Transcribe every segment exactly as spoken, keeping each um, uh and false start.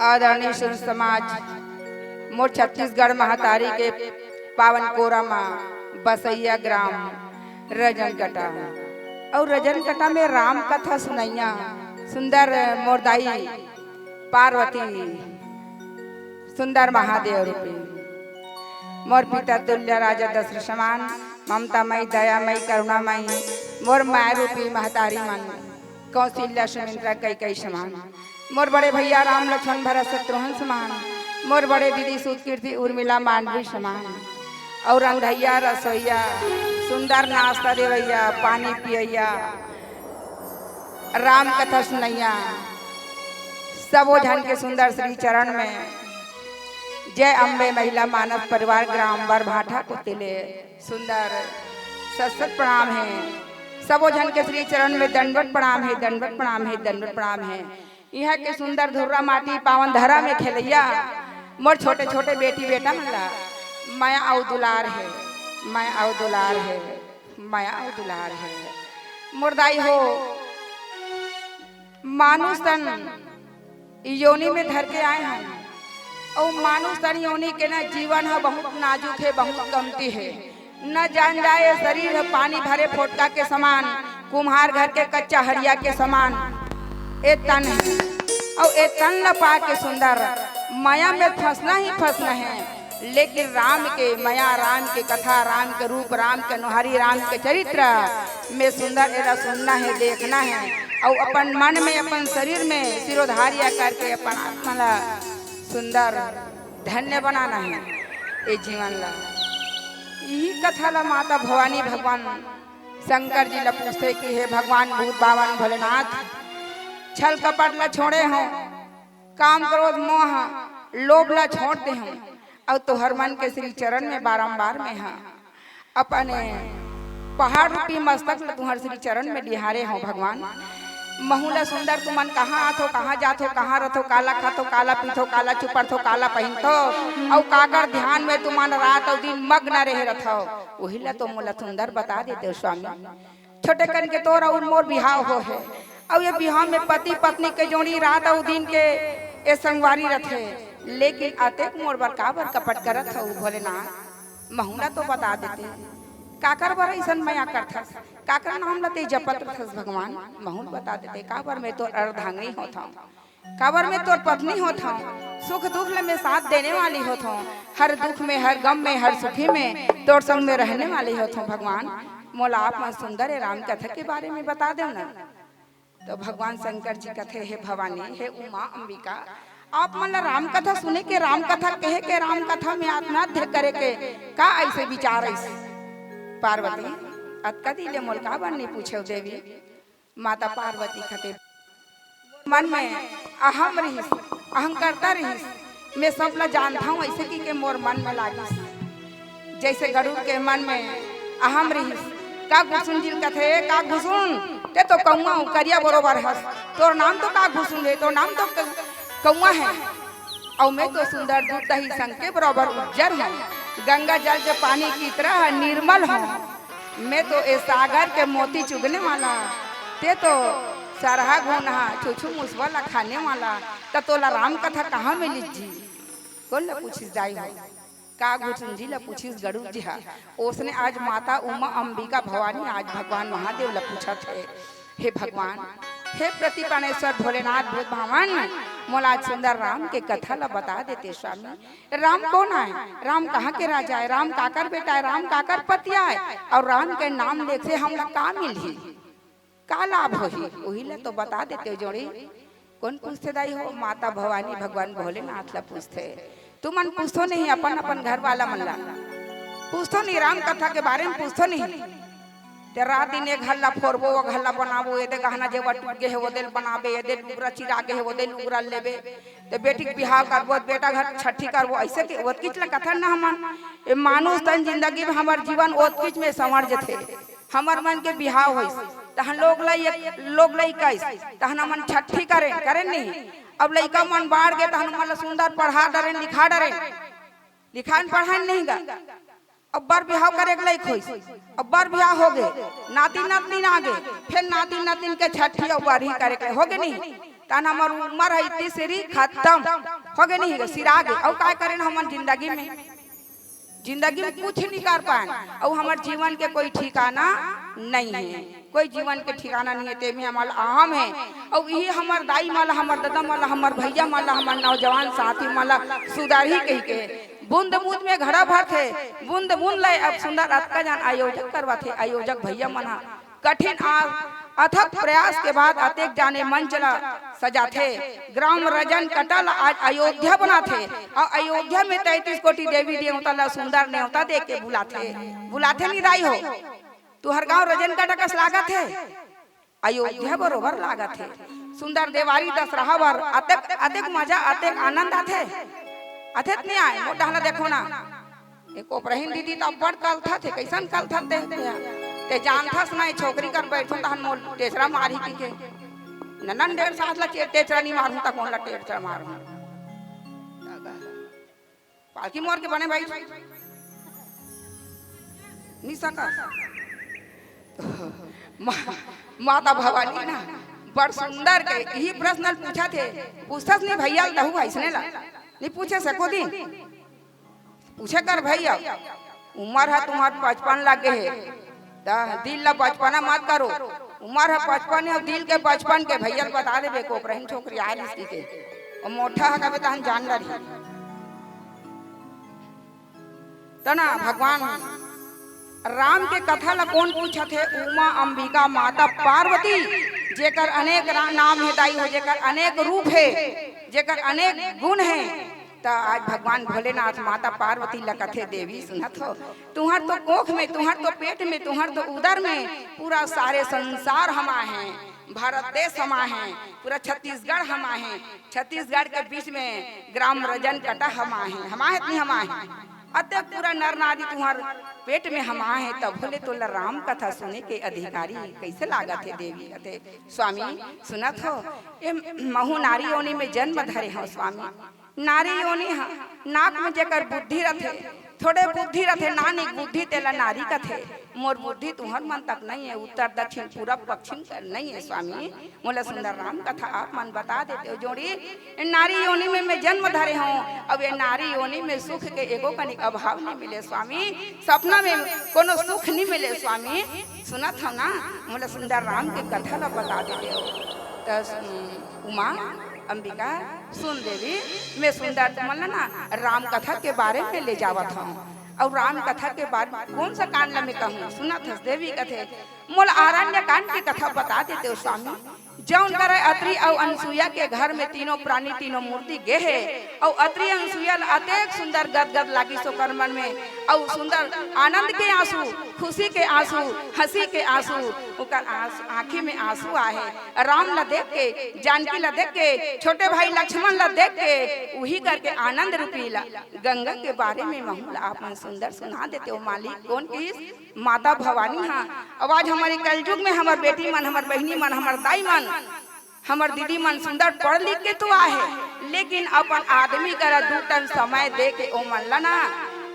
आदरणीय सुन समाज, मोर छत्तीसगढ़ महतारी के पावन कोरा म बसैया ग्राम रजनकटा अउ रजनकटा में राम कथा सुनैया सुंदर मोर दाई पार्वती, सुंदर महादेव रूपी, मोर पिता तुल्य राजा दशरथ समान, ममता मई, दया मई, करुणा मई, मोर माय रूपी महतारी मन, कौशल्या सुमित्रा कैकई समान, मोर बड़े भैया राम लक्ष्मण भरत शत्रुघ्न समान, मोर बड़े दीदी सुत कीर्ति उर्मिला मांडवी समान, अउ रंधैया रसोईया, सुंदर नाश्ता देवैया, पानी पियैया, राम कथा सुनैया, सबो झन के सुंदर श्री चरण में जय अम्बे महिला मानस परिवार ग्राम बरभाठा कोती ले सुंदर सत सत प्रणाम हे। सबो झन के श्री चरण में दंडवत प्रणाम हे, दंडवत प्रणाम हे, दंडवत प्रणाम हे। इहाँ के सुंदर धुर्रा माटी पावन धरा में खेलैया मोर छोटे छोटे बेटी बेटा मन ला मया अउ दुलार हे, मया अउ दुलार हे, मया अउ दुलार हे। मोर दाई हो, मानुष तन योनि में धर के आए हन, अउ मानुष तन योनि के ना जीवन ह बहुत नाजुक हे, बहुत कमती हे। न जान जाए, ए शरीर ह पानी भरे फोटका के समान, कुम्हार घर के कच्चा हड़िया के समान। ए तन हे, अउ ए तन ल पा के सुंदर मया में फंसना ही फंसना हे। लेकिन राम के मया, राम के कथा, राम के रूप, राम के नोहारी, राम के चरित्र में सुंदर एला सुनना हे, देखना हे, अउ अपन मन में, अपन शरीर में सिरोधार्य करके अपन आत्मा ला सुंदर धन्य बनाना हे ए जीवन ला। इही कथा ला माता भवानी भगवान शंकर जी ला पूछथे कि हे भगवान भूत बावन भोलेनाथ, छल कपट ला छोड़े हों, काम क्रोध मोह लोभ ला छोड़ दे हों, अउ तोहर मन के श्री चरण में बारंबार में हा अपने पहाड़ रूपी मस्तक ल तुहर श्री चरण में डिहारे हों भगवान। महू ल सुंदर तुमन कहाँ आथो, कहाँ जाथो, कहाँ रथो, काला खाथो, काला पीथो, काला चुपरथो, काला पहिनथो, अउ काकर ध्यान में तुमन रात अउ दिन मग्न रहे रथो, उही ल तो मोला सुंदर बता देते हो स्वामी। छोटे कन के तोर अउ मोर बिहाव हो हे, अउ ये बिहाव में पति पत्नी के जोड़ी रात अउ दिन के ए संगवारी रथे, लेकिन अतेक मोर बर काबर कपट करत हऊ भोलेनाथ? महू ला तो बता देते, काकर बर अइसन मया करथस, काकर नाम ल ते जपत रथस भगवान? महू ल बता देते, काबर मैं तोर अर्धांगिनी होत हौं, काबर मैं तोर पत्नी होत हौं, सुख दुख ल मैं साथ देने वाली होत हौं, हर दुख में, हर गम में, हर सुखी में तोर संग में रहने वाली होत हौं भगवान। मोला आप मन सुंदर ए राम कथा के बारे में बता देव ना। तो भगवान शंकर जी कथे, हे भवानी, हे उमा अंबिका, आप मन ला राम कथा सुने के, राम कथा कहे के, राम कथा में आत्मध्य करे के का अइसे विचार अइस? पार्वती, अतका दिन ले मोला काबर नइ पूछेव देवी? माता पार्वती कथे, मन में अहम रहिस, अहंकारता रहिस, मैं सब ला जानत हौं, अइसे कहिके मोर मन में लागिस। जइसे गरुड़ के मन में अहम रहिस। काकभूषुंड जी ल कथे, "ए काकभूषुंड, ते तो कौआ हो, करिया बरोबर हस। तोर नाम तो काकभूषुंड हे, तोर नाम तो क-, कौआ हे। अउ मैं तो सुंदर दूध दही संग के बरोबर उज्जर हौं। गंगा जल के पानी की तरह निर्मल हौं। मैं तो ए सागर के मोती चुगने वाला, ते तो सरहा घोनहा छुछू मुसवा ला खाने वाला, त तोला राम कथा कहाँ मिलिस जी?" कोन ला पूछिस दाई हो? काकभूषुंड जी ला पूछिस गरुड़ जी हा। ओसने आज माता उमा अंबिका भवानी आज भगवान महादेव ला पूछत हे, हे भगवान, हे प्रतिपणेश्वर भोलेनाथ भूत भावन, मोला आज सुंदर राम के कथा ला बता देते स्वामी। राम कोन आय? राम कहाँ के राजा आय? राम काकर बेटा आय? राम काकर पति आय? अउ राम के नाम लेके हमला का मिलही? का लाभ होही, उही ला तो बता देते हो जोड़ी। कोन पूछथे दाई हो? माता भवानी भगवान भोलेनाथ ला पूछथे। तुमन पूछथो नहीं अपन अपन घर वाला मन ला, पूछथो नहीं राम कथा के बारे में पूछथो नहीं। ते रात दिन ए घर ला फोरबो, ओ घर ला बनाबो, एदे गहना जेवर टूट गे हे, ओदे ल बनाबे, एदे लुगरा चिरा गे हे, ओदे लुगरा लेबे। ते बेटी के बिहाव करबो, बेटा घर छठी करबो, अइसे के ओतकीच ला कथन ना हमन। ए मानुष तन जिंदगी में हमर जीवन ओतकीच में संवर जथे। हमर मन के बिहाव होइस, तहन लोग लइ-, लोग लइका आइस, तहन हमन छट्ठी करेन, करेन नहीं? अब लइका मन बाढ़ गे, तहन हमन ला सुंदर पढ़ा डरेन, लिखा डरेन, लिखान पढ़ान नहीं गा। अब बर बिहाव करे के लइक होइस, अब बर बिहाव हो गे, नाती नतनीन आ गे, फेर नाती नतनीन के छट्ठी अउ बरही करे के हो गे नहीं? तन हमर उम्र है इतनी सिरी खत्म हो गए, नहीं गे, सिरा गे। अउ काय करेन हमन जिंदगी में? जिंदगी में कुछ नहीं कर पाएन, अउ हमर जीवन के कोई ठिकाना नहीं है, कोई जीवन के ठिकाना नहीं है। तेमे हमन ला अहम है, अउ यही हमर दाई मन ला, हमर ददा मन ला, हमर भैया मन ला, हमर नौजवान साथी मन ला सुधारही कही के बूंद बूंद में घड़ा भरथे, बूंद बूंद ले अब सुंदर अतका जान आयोजक करवाथे। आयोजक भैया मन ह कठिन आ अथक प्रयास के बाद अतेक जाने मंच ला सजाथे, ग्राम रजन कटा ला आज अयोध्या बनाथे, अउ अयोध्या में तैंतीस कोटि देवी देवता ला सुंदर नेवता दे के बुलाथे। बुलाथे नहीं दाई हो, तुहर गांव रजन कटा कस लागत हे, अयोध्या बरोबर लागत हे। सुंदर देवारी दसरहा बर अतेक अतेक मजा, अतेक आनंद आथे, अतेक नहीं आए। मोर डहला देखो ना, एक ओपरहिन दीदी त अब्बड़ कलथथे, कइसन कलथथे ते? ते जानथस ना, ए छोकरी कर बैठो तहन मोल टेचरा मारही कहिके। ननन डेढ़ सास ला चे-, टेचरा नहीं मारहूं त कोन ला टेचरा मारहूं? पालकी मोर के बने भाई, नहीं सकस। मा-, माता भवानी ना बड़ सुंदर के यही प्रश्न पूछथे, पूछथस नहीं भैया ल दहू अइसने ला, नहीं पूछे सको दिन। पूछे कर भैया, उमर ह तुम्हर पचपन लगे हे, त दिल ला बचपना मत करो। उमर ह पचपन हे, दिल के बचपन के भैया ल बता देबे, कोपरहिन छोकरी आय रिस कहिके, अउ मोठा ह कबे तहन जान डरही। त ना भगवान राम के कथा ला कोन पूछत हे? उमा अंबिका माता पार्वती, जेकर अनेक रा-, नाम हे दाई हो, जेकर अनेक रूप हे, जेकर अनेक गुण हे, त आज भगवान भोलेनाथ माता पार्वती ल कथे, देवी सुनत हो, तुहर तो कोख में, तुहर तो पेट में, तुहर तो उदर में पूरा सारे संसार हमा हे, भारत देश हमा हे, पूरा छत्तीसगढ़ हमा हे, छत्तीसगढ़ के बीच में ग्राम रजन कटा हमा हे, हमा हे नहीं हमा हे, अतेक पूरा नर नारी तुहर पेट में हमा हे, तब भोले तोला राम कथा सुने के अधिकारी कैसे लागत हे देवी? कथे, स्वामी सुनत हो, ए महू नारी योनि में जन्म धरे हो स्वामी, नारी योनि ह, नाक में जेकर बुद्धि रथे, थोड़े बुद्धि रथे, नानिक बुद्धि, तेला नारी कथे। मोर बुद्धि तुहर मन तक नहीं है, उत्तर दक्षिण पूरब पश्चिम कर नहीं है स्वामी। मोला सुंदर राम कथा आप मन बता देते हो जोड़ी। ए नारी योनि में मैं जन्म धरे हूँ, अब ये नारी योनि में सुख के एगो कनिक अभाव नहीं मिले स्वामी, सपना में कोनो सुख नहीं मिले स्वामी। सुनत हव ना, मोला सुंदर राम के कथा ला बता देते हो। त उमा अंबिका, सुन देवी, मैं सुंदर तुमन ला ना राम कथा के बारे में ले जावत हूँ। अउ राम कथा के बारे में कौन सा कांड ला मैं कहूँ? सुनत हस देवी कथे, मोला आरण्य कांड की कथा बता देते हो स्वामी। जौन करे अत्रि अउ अनसुईया के घर में तीनों प्राणी, तीनों मूर्ति गे हे, अउ अत्रि अनसुईया ला अतेक सुंदर गदगद लागिस ओकर मन में, अउ सुंदर आनंद के आंसू, खुशी के आंसू, हंसी के आंसू, ओकर आंस-, आंखी में आंसू आहे। राम ला देख के, जानकी ला देख के, छोटे भाई लक्ष्मण ला देख के, उही करके आनंद रूपी ला गंगा के बारे में महू ला आप मन सुंदर सुना देते हो मालिक। कौन किस? माता भवानी हा। अब आज हमर कलयुग में हमर बेटी मन, हमर बहिनी मन, हमर दाई मन, हमर दीदी मन सुंदर पढ़ लिख के तो आहे, लेकिन अपन आदमी करा दू टन समय दे के ओमन ला ना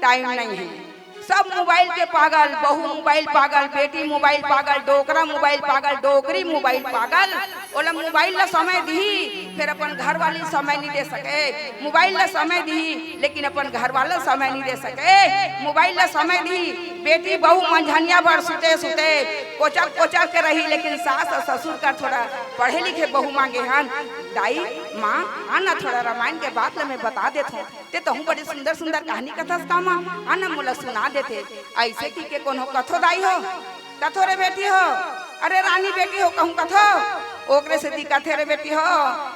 टाइम नहीं है। सब मोबाइल के पागल, बहू मोबाइल पागल, बेटी मोबाइल पागल, डोकरा मोबाइल पागल, डोकरी मोबाइल पागल। ओला मोबाइल ला समय दिही, फिर अपन घर वाली समय नहीं दे सके। मोबाइल ला समय दिही, लेकिन अपन घर वाला समय नहीं दे सके। मोबाइल ला समय दिही, बेटी बहू मंझनिया भर सुते सुते कोचक कोचक के रही, लेकिन सास अउ ससुर कर थोड़ा पढ़े लिखे बहू मांगे हन। दाई, माँ, आ ना थोड़ा रामायण के बात ला मैं बता देत हूँ, ते तहूँ बड़े सुंदर सुंदर कहानी कथस का माँ, आ ना मोला सुना देते। ऐसे की के कोनो कथो दाई हो, कथो रे बेटी हो, अरे रानी बेटी हो कहूँ कथो, ओकरे सेती कथे रे बेटी हो,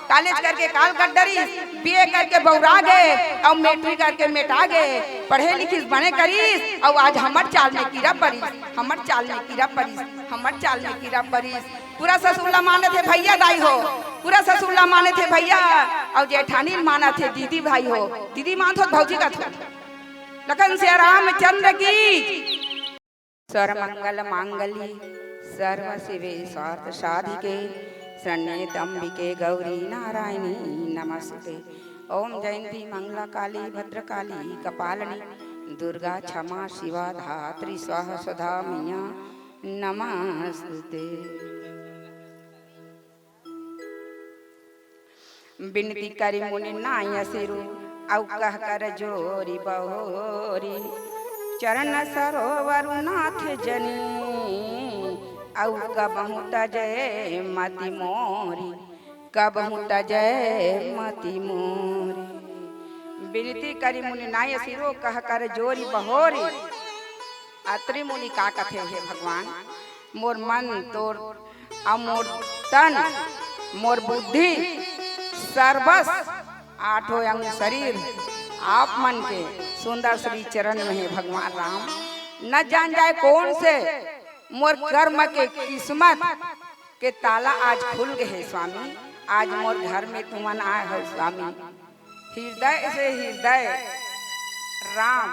कॉलेज करके काल कट डरिस, बीए करके बौरा गे, अउ मैट्रिक करके मेटा गे, पढ़े लिखिस बने करिस, अउ आज हमर चाल में कीड़ा परिस, हमर चाल में कीड़ा परिस, हमर चाल में कीड़ा परिस। पूरा ससुर ला मानत हे भैया दाई हो, पूरा ससुर ला मानत हे भैया, अउ जेठानी ला मानत हे दीदी भाई हो, दीदी मानत हो भौजी कथो। लखन सिया रामचंद्र की। सर्वमंगल मांगल्ये सर्व शिवे स्वार्थ साधिके शरण्ये त्र्यंबिके गौरी नारायणी नमस्ते। ओम जयंती मंगला काली भद्रकाली कपालनी दुर्गा क्षमा शिवा धात्री स्वाहा सदा मैया नमस्ते। बिनती करी मुनि नाय सिरु, अउ कह कर जोरी बहोरी। चरण सरोवर नाथ जनी, अउ कबहु तजय मति मोरी, कबहु तजय मति मोरी। बिनती करी मुनि नाय सिरु, कह कर जोरी बहोरी। अत्रि मुनि का कथे, हे भगवान, मोर मन तोर अउ मोर तन, मोर बुद्धि, सर्वस, आठों अंग शरीर आप मन के सुंदर श्री चरण में हे भगवान राम। न जान जाए कौन से मोर कर्म के किस्मत के ताला आज खुल गए हे स्वामी। आज मोर घर में तुमन आए हो स्वामी। हृदय से हृदय राम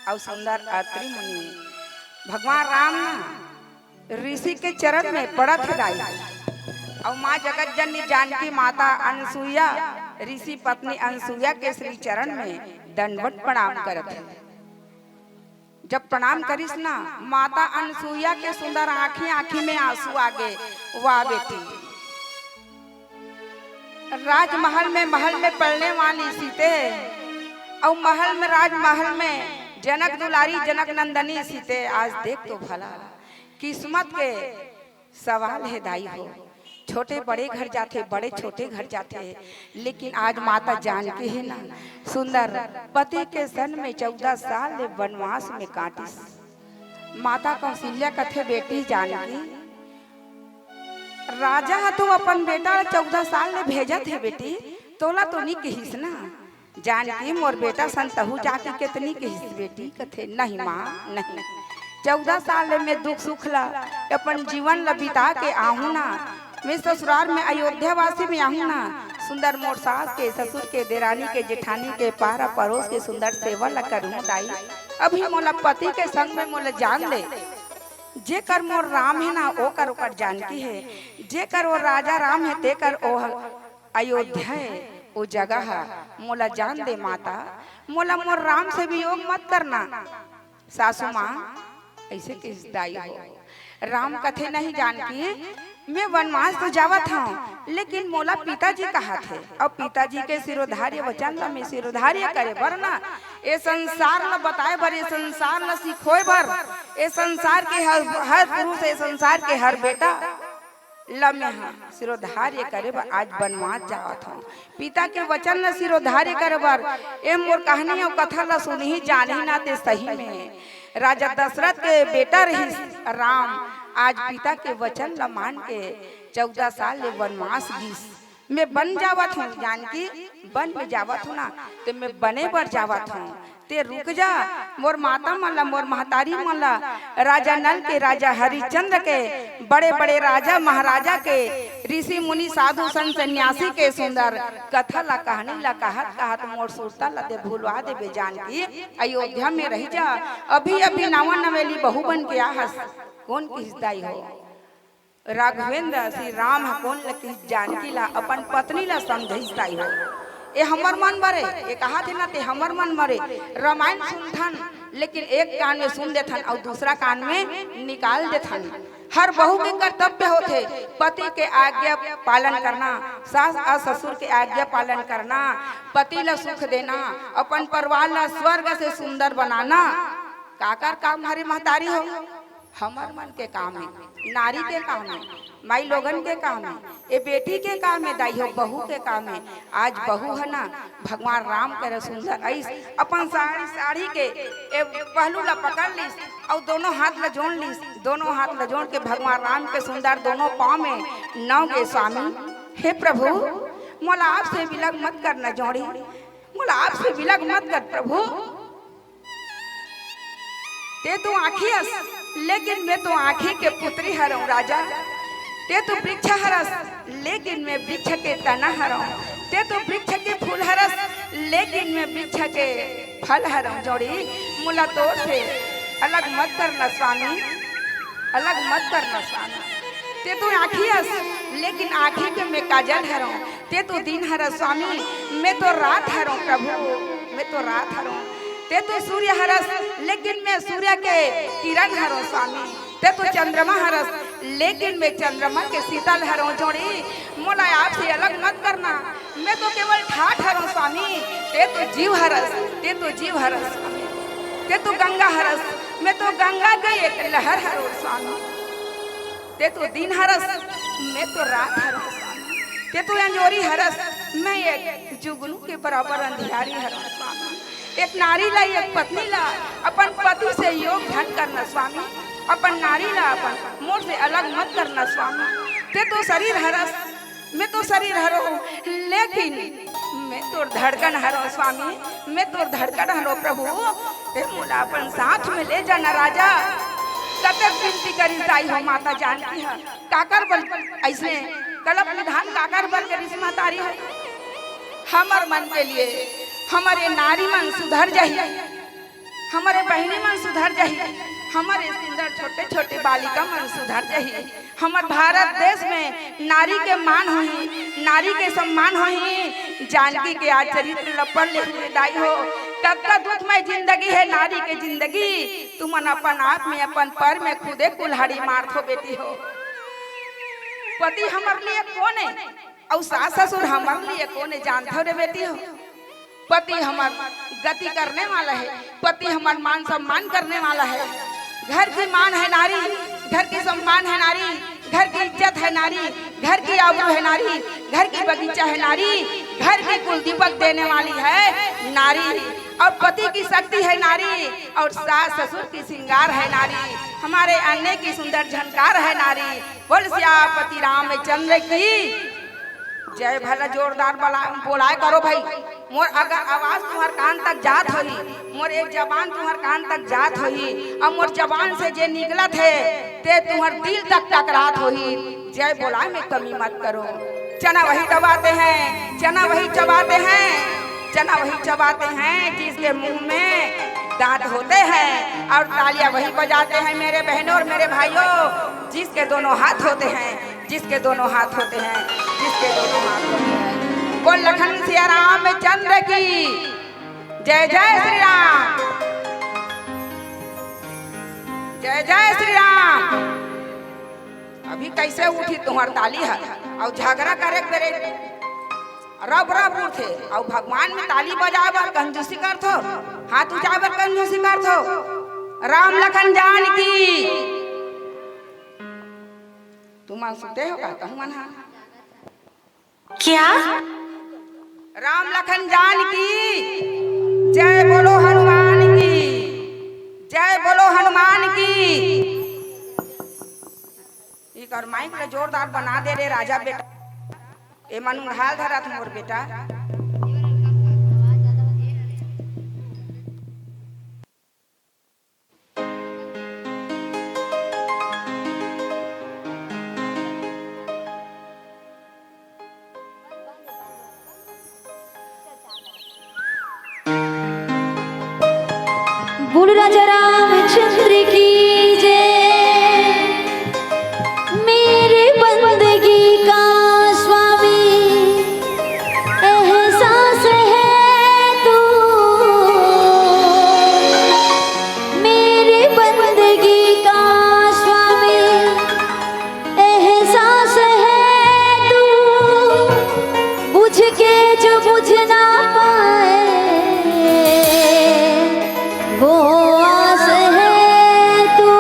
अउ सुंदर अत्रि मुनि। भगवान राम ना ऋषि के चरण में पड़त हे दाई। अउ माँ जगत जननी जानकी माता अनसुईया, ऋषि पत्नी अनसुईया के श्री चरण में दंडवत प्रणाम करत हे। जब प्रणाम करिस ना, माता अनसुईया के सुंदर आँखी, आँखी में आंसू आ गे। वाह बेटी, राजमहल में, महल में पलने वाली सीते, अउ महल में, राजमहल में जनक दुलारी, जनक नंदनी सीते। आज देख तो भला, किस्मत के सवाल हे दाई हो। छोटे बड़े घर जाथे, बड़े छोटे घर जाथे, लेकिन आज माता जानकी हे ना, सुंदर पति के सन में चौदह साल ले वनवास में काटिस। माता कौशल्या कथे, बेटी जानकी, राजा ह तो अपन बेटा ल चौदह साल ले भेजत हे बेटी, तोला तो नी कहिस ना। जानकी, मोर बेटा सन तहू जाके केतनी कहिस बेटी? कथे, नहीं माँ, नहीं। चौदह साल ले मैं दुख सुख ला, अपन जीवन ला बिता के आहूँ ना। मैं ससुराल में अयोध्या वासी में आहूँ ना, सुंदर मोर सास के, ससुर के, देरानी के, जेठानी के, पारा परोस के सुंदर सेवा ला करहूँ दाई। अभी मोला पति के संग में मोला जान दे। जेकर मोर राम हे ना, ओकर ओकर जानकी हे। जेकर ओ राजा राम हे, तेकर ओ अयोध्या हे, ओ जगह हे। मोला जान दे माता, मोला मोर राम से वियोग मत करना। सासू माँ, अइसे कहिस दाई हो। राम कथे, नहीं जानकी, मैं वनवास तो जावत हँव, लेकिन मोला पिताजी कहाथे। अउ पिताजी के शिरोधार्य वचन ला मैं शिरोधार्य करे बर ना, ए संसार ला बताए बर, ए संसार ला सिखोए बर, ए संसार के हर, हर पुरुष, ए संसार के हर बेटा ला मैं ह शिरोधार्य करे बर आज वनवास जावत हँव। पिता के वचन ला शिरोधार्य करे बर, ए मोर कहानी अउ कथा ला सुनही, जानही ना ते सही में। राजा दशरथ के बेटा रहिस राम, आज पिता के वचन ला मान के चौदह साल ले वनवास गिस। मैं वन जावत हँव जानकी, वन में जावत हँव ना, ते मैं वने बर जावत हँव। ते रुक जा, मोर माता मन ला, मोर महतारी मन ला, राजा नल के, राजा हरिश्चंद्र के, बड़े बड़े राजा महाराजा के, ऋषि मुनि साधु संत सन्यासी के सुंदर कथा ला, कहानी ला कहत कहत मोर सुरता ला ते भुलवा देबे जानकी। अयोध्या में रहि जा, अभी अभी नवा नवेली बहू बन के आहस। कोन कहिस दाई हो? राघवेंद्र श्री राम ह कोन ल कहिस जानकी ला, अपन पत्नी ला समझइस दाई हो। ए हमर मन बर ए, ए कहाथे ना ते हमर मन बर ए। रामायण सुनथन, लेकिन एक कान में सुन देथन अउ दूसरा कान में निकाल देथन। हर बहू के कर्तव्य होथे पति के आज्ञा पालन करना, सास अउ ससुर के आज्ञा पालन करना, पति ला सुख देना, अपन परिवार ला स्वर्ग से सुंदर बनाना। काकर काम हरे महतारी हो? हमर मन के काम हे, नारी के काम हे, माई लोगन के काम हे, ए बेटी के काम हे, दाई हो बहू के काम हे। आज बहू हे ना, भगवान राम करे सुंदर अइस, अपन साड़ी, साड़ी के ए पहलू ला पकड़ लिस अउ दोनों हाथ ला जोड़ लिस। दोनों हाथ ला जोड़ के भगवान राम के सुंदर दोनों पाँव में नव गे, स्वामी, हे प्रभु, मोला आपसे विलग मत करना जोड़ी, मोला आपसे विलग मत कर प्रभु। ते तो आँखी अस, लेकिन मैं तो आँखी के पुतरी हरँव राजा। ते तो वृक्ष हरस, लेकिन मैं वृक्ष के तना हरँव। ते तो वृक्ष के फूल हरस, लेकिन मैं वृक्ष के फल हरँव। जोड़ी, मोला तोर से अलग मत करना स्वामी, अलग मत करना स्वामी। ते तो आँखी अस, लेकिन आँखी के मैं काजल हरँव। ते तो दिन हरस स्वामी, मैं तो रात हरँव प्रभु, मैं तो रात हरँव। ते तो सूर्य हरस, लेकिन मैं सूर्य के किरण हरँव स्वामी। ते तो चंद्रमा हरस, लेकिन मैं चंद्रमा के शीतल हरव जोड़ी, मोला आपसे अलग मत करना। मैं तो केवल ठाठ हरव स्वामी, ते तो जीव हरस, ते तो जीव हरस स्वामी, ते तो गंगा हरस, मैं तो गंगा के एक लहर हरव स्वामी। ते तो दिन हरस, मैं तो रात हरव स्वामी, ते तो अंजोरी हरस, मैं एक जुगनू के बराबर अंधियारी हरव स्वामी। एक नारी ला, एक पत्नी ला अपन पति से योग झन करना स्वामी, अपन नारी ला अपन मोर से अलग मत करना स्वामी। ते तो शरीर हरस, मैं तो शरीर हरव, लेकिन मैं तोर धड़कन हरव स्वामी, मैं तोर धड़कन हरव प्रभु। ते मोला अपन साथ में ले जाना राजा। कतक विनती करिस दाई हो माता जानकी ह, काकर बर अइसने कलप निधान काकर बर करिस महतारी हो। हमर मन के लिए, हमर ये नारी मन सुधर जाही, हमर ये बहिनी मन सुधर जाही, हमर ये सुंदर छोटे छोटे बालिका मन सुधर जाही। हमर भारत देश में नारी के मान होही, नारी के सम्मान होही। जानकी के आज चरित्र ल पढ़ ले हुए दाई हो, कतका दुखमय जिंदगी हे नारी के जिंदगी। तुमन अपन आप में, अपन पर में खुदे कुल्हाड़ी मारथो बेटी हो। पति हमर लिए कोन हे अउ सास ससुर हमर लिए कोन हे, जानथो रे बेटी हो? पति हमर गति करने वाला हे, पति हमर मान सम्मान करने वाला हे। घर की मान हे नारी, घर की सम्मान हे नारी, घर की इज्जत हे नारी, घर की आबरू हे नारी, घर की बगीचा हे नारी, घर की कुल दीपक देने वाली हे नारी। और पति की शक्ति हे नारी, और सास ससुर की श्रृंगार हे नारी, हमारे अंगने की सुंदर झनकार हे नारी। बोल सियापति रामचंद्र की जय। भला जोरदार बला-, बोलाय करो भाई। मोर अगर आवाज तुम्हर कान तक जात होही, मोर एक जबान तुम्हर कान तक जात होही, अउ मोर जबान से जे निकलत हे, ते तुम्हर दिल तक टकरात होही। जय बोलाय में कमी मत करो। चना वही दबाते हैं, चना वही चबाते हैं, चना वही चबाते हैं जिसके मुंह में दांत होते हैं, और तालियां वही बजाते हैं मेरे बहनों और मेरे भाइयों जिसके दोनों हाथ होते हैं, जिसके दोनों हाथ होते हैं, जिसके दोनों हाथ होते हैं। बोल लखन सिया रामचंद्र की जय। जय श्री राम, जय जय श्री राम। अभी कैसे उठी तुम्हर ताली ह? अउ झगरा करे के बेरे रब रब उठे, अउ भगवान में ताली बजाए बर कंजूसी करथो, हाथ उठाए बर कंजूसी करथो। राम लखन जान की। तुमन सुते हो का? कहूं मन हा। क्या? राम लखन जान की जय बोलो, हनुमान की जय बोलो, हनुमान की। एकर माइक ल जोरदार बना दे रे राजा बेटा। ए मन उंघाल धरत मोर बेटा। बोलो राजा रामचंद्र की जय। मेरे बंदगी का स्वामी एहसास है तू, मेरे बंदगी का स्वामी एहसास है तू, बुझ के जो बुझ ना पाए वो आस है तू।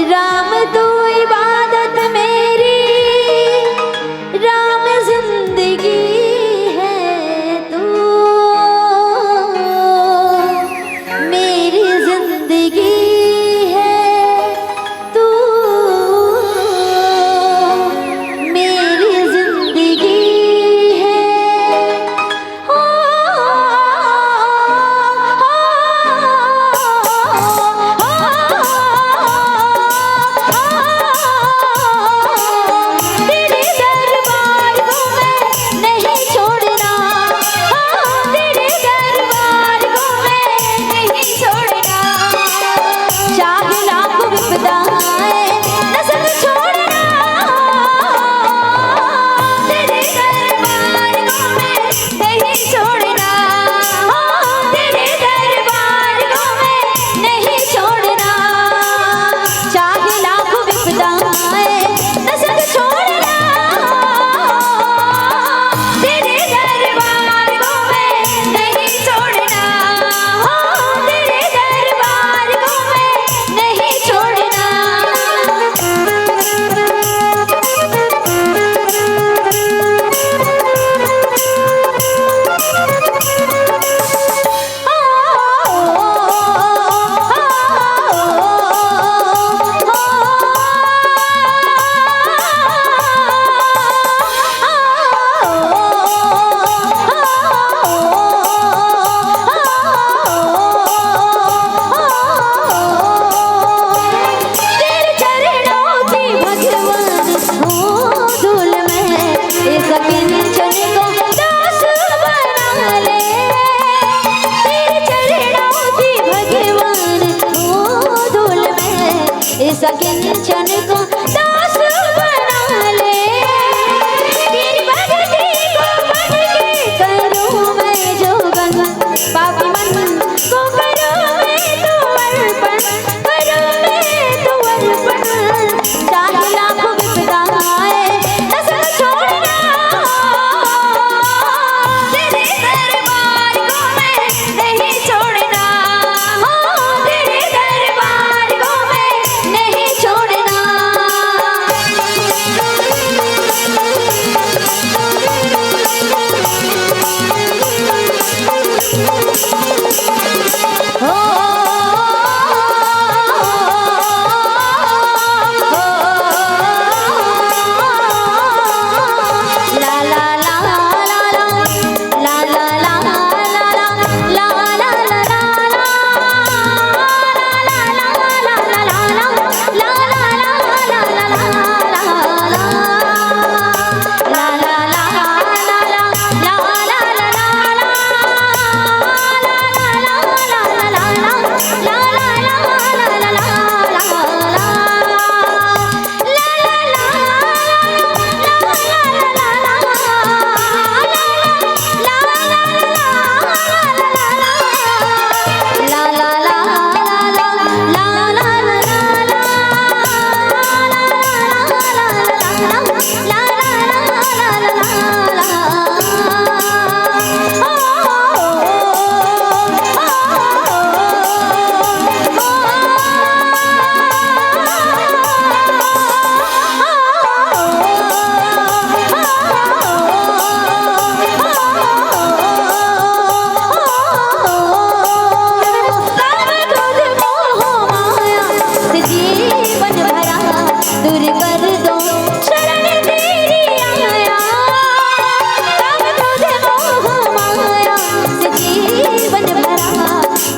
राम तू इबादत मेरी, राम जिंदगी है तू, मेरी जिंदगी है तू, मेरी जिंदगी है।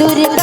तोरे